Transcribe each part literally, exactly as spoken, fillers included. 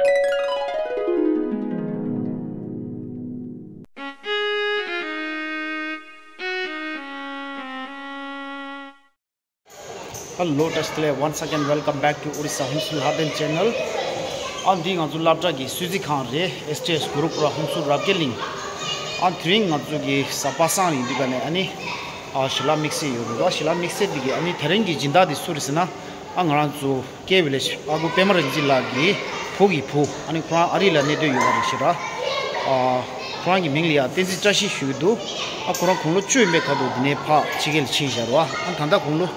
Hello, བཀྲ་ཤིས་བདེ་ལེགས། Once again, welcome back to Orissa Home School Hardin channel. ཨ་འདི་ང་ཚོ་སློབ་གྲྭ་གི་གསོལ་ཚིགས་ཁང་རེད། S T S Gurukula Home School Rapkeling. ཨ་དེ་རིང་ང་ཚོ་གི་གཟའ་པ་སངས་ཡིན་དུས་ཀ་ནས་ཨ་ནི་ཨ་ཞལ་ལག་དམིགས་བསལ་ཡོད་རེད་བ། ཞལ་ལག་དམིགས་བསལ་འདི་གི་ཨ་ནི་དེ་རིང་གི་སྦྱིན་བདག་འདི་སུ་རེད་ཟེར་ན། ཨ་ང་རང་ཚོ་K Village ཨ་ཁུ་པད་མ་རིག་འཛིན་ལགས་ཀྱི་བུ་གི་བུ། ཨ་ནི་ཁོ་རང་ཨ་རི་ལ་གནས་སྡོད་ཡོད་པ་རེད་ཤག་ར། ཨ་ཁོ་རང་གི་མིང་ལ་ཡང་བསྟན་འཛིན་བཀྲ་ཤིས་ཞུ་གི་འདུག་ཨ་ཁོ་རང་དགུང་ལོ་བཅུ་ཡིན་པའི་ཁ་ཐུག་འདི་ནས་ཕར་ཕྱི་རྒྱལ་ལ་ཕྱིན་བཞག་རེད་བ། ཨ་ད་ལྟ་དགུང་ལོ་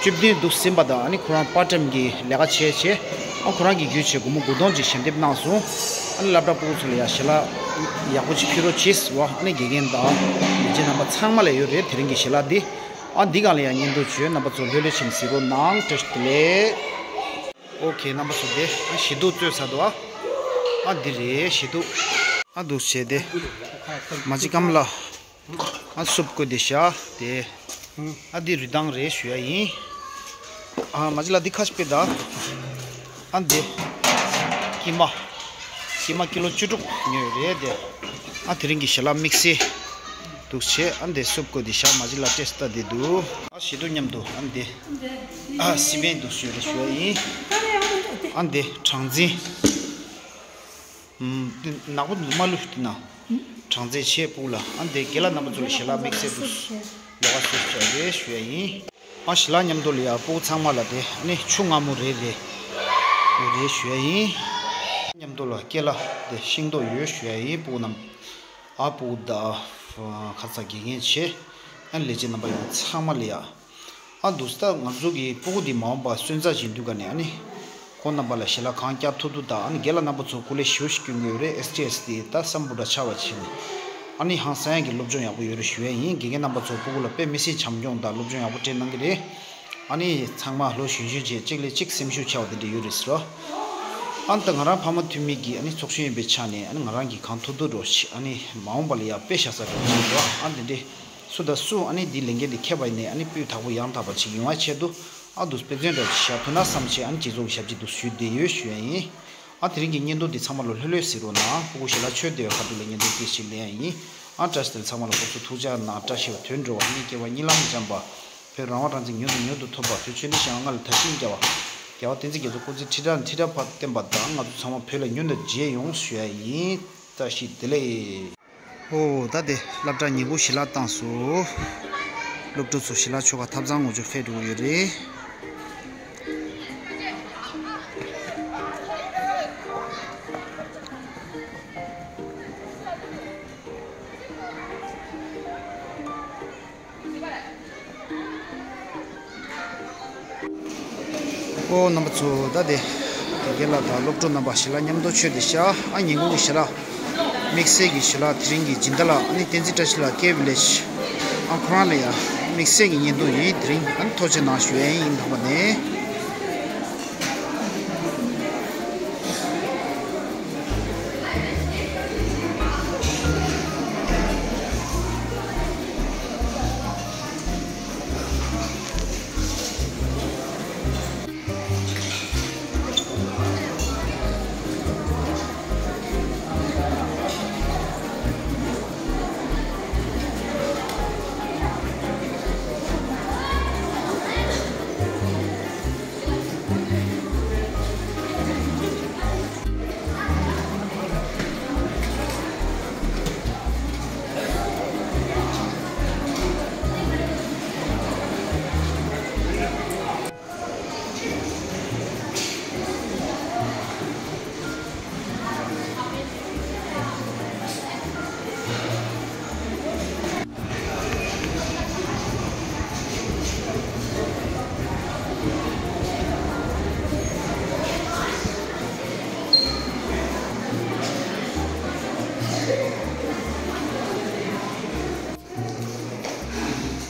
བཅུ་བདུན་འདུག་ཟིན་པ་དང་། ཨ་ནི་ཁོ་རང་པར་ཊེམ་གི་ལས་ཀ་བྱས་བྱས། ཨ་ཁོ་རང་གི་བརྒྱུད་བྱས་སྒོར་མོ་དགུ་སྟོང་ཅིག་ཞལ་འདེབས་གནང་སོང་། ཨ་ནི་སློབ་གྲྭ་ཕྲུ་གུ་ཚོ་ལ་ཡང་ཞལ་ལག་ཡག་པོ་ཅིག་ཕུལ་རོགས་བྱེད་ཟེར་བ། ཨ་ནི་དགེ་རྒན་དང་ལས་བྱེད་རྣམ་པ་ཚང་མ་ལ་ཡོད་རེད། དེ་རིང་གི་ཞལ་ལག་འདི། ཨ་འདི་སྒང་ལ་ཡང་བརྙན་ཐུང་བྱོས། རྣམ་པ་ཚོ་ལྷོད་ལྷོད་བྱས་ནས་གཟིགས་རོགས་གནང་། བཀྲ་ཤིས་བདེ་ལེགས། ཨོ་ཁེ། རྣམ་པ་ཚོ་དེ་ཨ་ཞི་ཏུ་བཙོས་ཚར་འདུག་ཨ་ཨ་འདི་རེད་ཞི་ཏུ། ཨ་འདུག་བྱས་ཏེ་མ་གཅིག་གམ་ལ། ཨ་སུབ་བསྐོལ་ཏེ་བཞག་དེ། ཨ་འདི་རི་དྭགས་རེད་ཞུ་ཡ་ཡིན། ཨ་མ་གཅིག་ལ་འདི་ཁ་ཤས་པེ་ད། ཨ་འདི་ཀི་མ། ཀི་མ་ཀི་ལོ་བཅུ་དྲུག་ཉོས་རེད་དེ། ཨ་དེ་རིང་གི་ཞལ་ལག་དམིགས་བསལ་འདུག་བྱས། ཨ་འདི་སུབ་བསྐོལ་ཏེ་བཞག་མ་གཅིག་ལ་ཏེས་ལྟ་དེ་འདུག་ཨ་ཞི་ཏུ་མཉམ་དུ་ཨ་འདི། ཨ་སི་མེན་འདུག་ཞུ་རེད་ཞུ་ཡ་ཡིན། ཨ་འདི་གྲངས་འཛིན། ཨུམ། འདི་ནག་པོ་འདུག་མ་ལུས་འདི་ན། གྲངས་ཚད་ཆེ་སྤུག་ལ། ཨ་འདི་རྒན་ལགས་རྣམ་པ་ཚོ་ལ་ཞལ་ལག་དམིགས་བསལ་འདུག་ལས་ཀ་སུ་བྱས་རེད་ཞུ་ཡ་ཡིན། ཨ་ཞལ་ལག་མཉམ་དུ་ལ་ཡ་སྤུག་ཚང་མ་ལ་དེ་ནི་ཆུ་མངར་མོ་རེ་རེ་ཡོད་རེད་ཞུ་ཡ་ཡིན། མཉམ་དུ་ལ་ཀེ་ལ་དེ་ཤིང་ཏོག་ཡོད་ཞུ་ཡ་ཡིན། སྤུག་རྣམས། ཨ་སྤུག་ད་ཁ་ཚ་དགེ་རྒན་བྱས། ཨ་ལས་བྱེད་རྣམ་པ་ཡོད་ཚང་མ་ལ་ཡ། ཨ་འདུག་སེ་ད་ང་ཚོ་གི་སྤུ་གུ་འདི་མ་འོངས་པ་སོན་རྩ་བྱེད་དུས་ག་ནས་ཨ་ནི། ཁོང་རྣམ་པ་ལ་ཞལ་ལག་གང་བསྐྱར་ཐུབ་ཐུབ་དང་། ཨ་ནི་རྒན་ལགས་རྣམ་པ་ཚོ་སྐུ་ལས་ཞེ་པོ་ཞིག་སྐྱོན་གྱི་ཡོད་རེད། S T S འདི་ད་སམ་བྷོ་ཊ་ཆགས་པ་བྱས་ནས། ཨ་ནི་ཧང་སང་ཡག་གི་སློབ་སྦྱོང་ཡག་པོ་ཡོད་རེད་ཞུ་ཡས་ཡིན། དགེ་རྒན་རྣམ་པ་ཚོ་སྤུ་གུ་ལ་དཔེ་མི་སྲིད་བྱམས་སྐྱོང་དང་སློབ་སྦྱོང་ཡག་པོ་སྤྲད་གནང་གི་རེད། ཨ་ནི་ཚང་མ་ལོ་གཞོན་གཞོན་བྱས་གཅིག་ལས་གཅིག་སེམས་ཤུགས་ཆེ་བ་དེ་འདྲ་ཡོད་རེད་ཟེར་རོ། ཨ་ནི་ད་ང་རང་ཕ་མ་འཐུས་མི་གི་ཨ་ནི་ཚོགས་གཞོན་ཡིན་པའི་ཆ་ནས། ཨ་ནི་ང་རང་གི་གང་ཐུབ་ཐུབ་འགྲོ་ཞིག་ཨ་ནི་མ་འོངས་པ་ལ་ཡ་དཔེ་བཞག་ས་འགྲོ་ཞིག་འགྲོ། ཨ་ནི་དེ་འདྲས། སུ་དང་སུ་ཨ་ནི་འདི་ལས་འགན་འདི་འཁྱེར་བ་ཡིན་ནའི་ཨ་ནི་སྤུས་དག་པོ་ཡང་དག་པ་ཅིག་ཡོང་བའི་ཆེད་དུ། ཨ་འདུག་དཔེ་མཚོན་འདྲ་ཞིག་བཞག་ཐུབ་ན་བསམ་བྱས། ཨ་ནི་རྗེས་ཚོགས་ཞབས་ཕྱི་འདུག་ཞུས་བསྡད་ཡོད་ཞུ་ཡ་ཡིན། ཨ་དེ་རིང་གི་བརྙན་ཐུང་འདི་ཚང་མ་ལ་ལྷོད་ལྷོད་གཟིགས་རོགས་གནང་། སྤུ་གུ་ཞལ་ལག་མཆོད་བསྡད་པའི་ཁ་ཐུག་ལ་བརྙན་ཐུང་དེ་ཞིག་ལེན་ཡ་ཡིན། ཨ་བཀྲ་ཤིས་བདེ་ལེགས། ཚང་མ་ལ་སྐུ་གཟུགས་ཐུགས་ཅག་གནང་། བཀྲ་ཤིས་པ་དོན་འགྲུབ་པ། གཉིས་སྐྱེ་བ་གཉིས་ལམ་འཇམ་པ། བོད་རང་དབང་རང་བཙན་མྱུར་དུ་མྱུར་དུ་ཐོབ་པ། བོད་ཆོས་ལྡན་གཞན་དབང་ལྔ་ལ་དར་ཞིང་རྒྱས་པ། རྒྱལ་བ་བསྟན་འཛིན་རྒྱ་མཚོ་སྐུ་ཚེ་ཁྲི་ཕྲག་ཁྲི་ཕྲག་བར་བརྟན་པ་དང་། ང་ཚོ་ཚང་མ་བོད་ལ་མྱུར་དུ་མཇལ་ཡོང་ཞུ་ཡ་ཡིན། བཀྲ་ཤིས་བདེ་ལེགས། ཨོ་ད་དེ་སློབ་གྲྭ་ཉིན་གུང་ཞལ་ལག་བཏང་སོང་། སློབ་ཕྲུག་ཚོ་ཞལ་ལག་མཆོད་གར་ཐབ་ཚང་ངོ་ཅོག་ཕེབས་འགྲོ་གི་ཡོད་རེད། ཨོ་རྣམ་པ་ཚོ། ད་དེ་དགེ་རྒན་ལགས་དང་སློབ་ཕྲུག་རྣམ་པ་ཞལ་ལག་མཉམ་དུ་མཆོད་དེ་ཤག་ཨ་ཉིན་གུང་གི་ཞལ་ལག་དམིགས་བསལ་གྱི་ཞལ་ལག་དེ་རིང་གི་སྦྱིན་བདག་ལགས། ཨ་ནི་བསྟན་འཛིན་བཀྲ་ཤིས་ལགས་K Village། ཨ་ཁོ་རང་ལ་ཡ་དམིགས་བསལ་གྱི་བརྙན་ཐུང་ཡིན། དེ་རིང་ཨ་ནི་ཐུགས་རྗེ་གནང་ཞུ་ཡ་ཡིན། དང་པོ་ནས།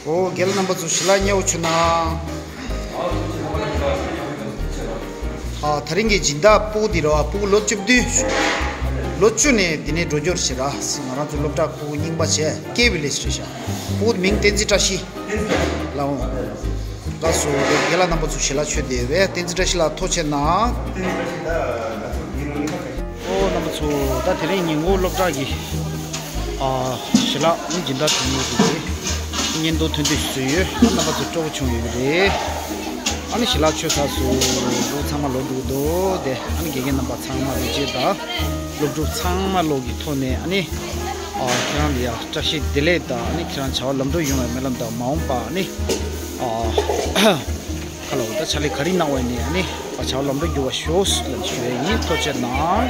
ཨོ་རྒན་ལགས་རྣམ་པ་ཚོ་ཞལ་ལག་མཉེས་པོ་མཆོད་གནང་། ཨ་དེ་རིང་གི་སྦྱིན་བདག་སྤུ་གུ་འདི་རེད་བ། སྤུ་གུ་ལོ་བཅུ་བདུན། ལོ་བཅུ་ནས་འདི་ནས་འགྲོ་རྒྱུ་རེད་ཟེར་ར། ང་རང་ཚོ་སློབ་གྲྭ་སྤུ་གུ་རྙིང་པ་བྱས་K Village རེད་ཤག་སྤུ་གུ་མིང་བསྟན་འཛིན་བཀྲ་ཤིས་ལགས། འོང་། ལགས་སོ། རྒན་ལགས་རྣམ་པ་ཚོ་ཞལ་ལག་མཆོད་བསྡད་ཡོད་པས། བསྟན་འཛིན་བཀྲ་ཤིས་ལགས་ཐུགས་རྗེ་གནང་། ད་དེ་རིང་ཉིན་གུང་སློབ་གྲྭ་གི་ཨ་ཞལ་ལག་ཨ་ནི་སྦྱིན་བདག་དོན་གཉེར་དེ་གི་བརྙན་ཐུང་ཐོན་དུས་བཟོས་ཡོད། ཨ་རྣམ་པ་ཚོ་སྤྲོ་པོ་བྱུང་ཡོད་རེད། ཨ་ནི་ཞལ་ལག་མཆོད་ཚར་སོང་། ལོ་ཚང་མ་ལོག་འགྲོ་གི་འདུག་དེ་ཨ་ནི་དགེ་རྒན་རྣམ་པ་ཚང་མ་ལ་རྗེས་དང་སློབ་ཕྲུག་ཚང་མ་ལོག་གི་ཐོག་ནས་ཨ་ནི་ཨ་ཁྱེད་རང་ལ་ཡ་བཀྲ་ཤིས་བདེ་ལེགས་དང་། ཨ་ནི་ཁྱེད་རང་བྱ་བ་ལམ་འགྲོ་ཡོང་བའི་སྨོན་ལམ་དང་། མ་འོངས་པ་ཨ་ནི་ཨ་ཁ་ལོ་ད་ཕྱག་ལས་ག་རེ་གནང་བ་ཡིན་ནའི་ཨ་ནི་བྱ་བ་ལམ་འགྲོ་འགྱུར་བ་ཤོག་ལ་ཞུ་ཡ་ཡིན། ཐུགས་རྗེ་གནང་།